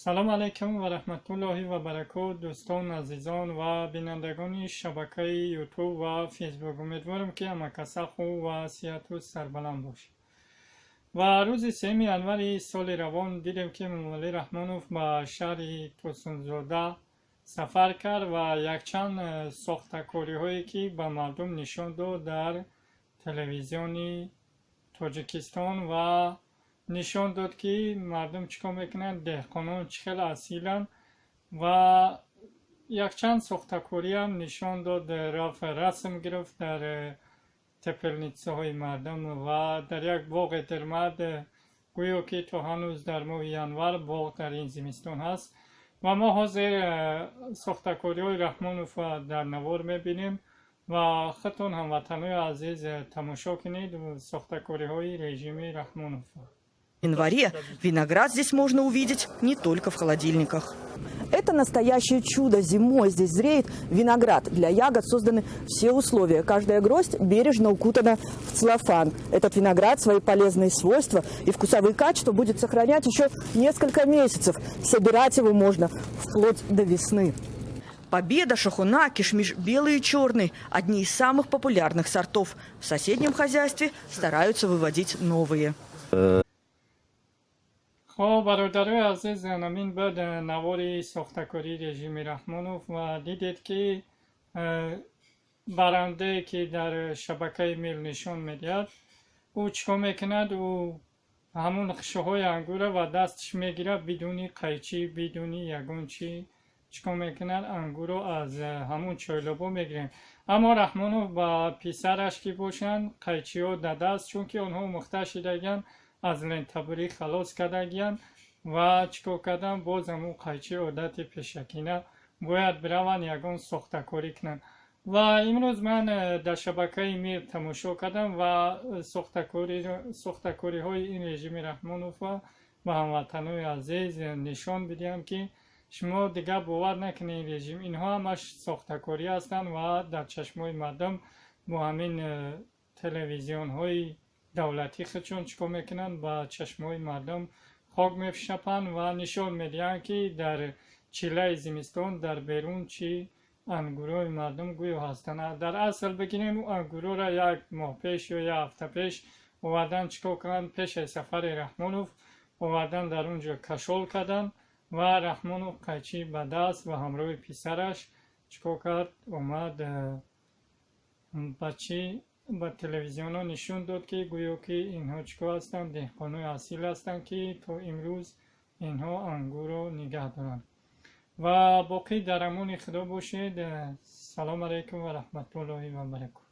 Салом алайкум ва раҳматуллоҳи ва баракот, дӯстон, азизон ва бинандагони шабакаи Ютуб ва Фейсбук. Умедворам, ки ҳамакаса хуб ва сиҳату сарбаланд бошед. Ва рӯзи 3 январи соли равон дидем, ки Эмомалӣ Раҳмонов ба шаҳри Турсунзода сафар кард ва якчанд сохтакориҳое, ки ба мардум нишон дод дар телевизиони Тоҷикистон, ва нишон дод, ки мардум чӣ кор мекунанд, деҳқонон чӣ хел асиланд, ва якчанд сохтакориам нишон дод, рафт расм гирифт дар теплицаҳои мардум ва дар як боғе даромад, гӯё ки то ҳанӯз дар моҳи январ боғ дар ин зимистон ҳаст. Ва мо ҳозир сохтакориҳои Раҳмоновро дар навор мебинем ва худтон, ҳамватанои азиз, тамошо кунед сохтакориҳои режими Раҳмоновро. Январе виноград здесь можно увидеть не только в холодильниках. Это настоящее чудо. Зимой здесь зреет виноград. Для ягод созданы все условия. Каждая гроздь бережно укутана в целлофан. Этот виноград свои полезные свойства и вкусовые качества будет сохранять еще несколько месяцев. Собирать его можно вплоть до весны. Победа, Шохона, кишмиш белый и черный – одни из самых популярных сортов. В соседнем хозяйстве стараются выводить новые. Хоб, бародарои азиз, ҳамин буд навори сохтакории режими Раҳмонов ва дидед, ки барандае, ки дар шабакаи Мир нишон медиҳад, ӯ чӣ кор мекунад? Ӯ ҳамон хишаҳои ангурро ба дасташ мегирад, бидуни қайчӣ, бидуни ягон чӣ, чӣ кор мекунад? Ангурро аз ҳамон чойлобо мегирем. Аммо Раҳмонов ба писараш, ки бошанд, қайчиҳо дар даст, чунки онҳо омӯхта шудагианд, аз лентабурӣ халос кардагиянд ва чӣ кор кардан, боз ҳамун қайчи одати пешакина бояд бираванд, ягон сохтакорӣ кунанд. Ва имрӯз ман дар шабакаи Мир тамошо кардам ва сохтакориҳои ин режими Раҳмоновро ба ҳамватанои азиз нишон бидиҳам, ки шумо дигар бовар накунед, ин режим, инҳо ҳамаш сохтакорӣ ҳастанд ва дар чашмои мардум бо ҳамин телевизионҳои давлатӣ худшон чӣ кор мекунанд? Ба чашмҳои мардум хок мешапанд ва нишон медиҳанд, ки дар чилаи зимистон дар берун чӣ ангурҳои мардум гӯё ҳастанд. Дар асл бигирем, ангурҳоро як моҳ пеш ё як ҳафта пеш овардан, чӣ кор карданд? Пеш аз сафари Раҳмонов овардан, дар он ҷо кашол карданд ва Раҳмонов қайчӣ ба даст ва ҳамроҳи писараш чӣ кор кард? Омад ба чӣ, ба телевизионҳо нишон дод, ки гӯё ки инҳо чӣ кор ҳастанд, деҳқонои асил ҳастанд, ки то имрӯз инҳо ангурро нигаҳ доранд. Ва боқӣ дар амони Худо бошед. Салом алайкум ва раҳматуллоҳи ва баракот.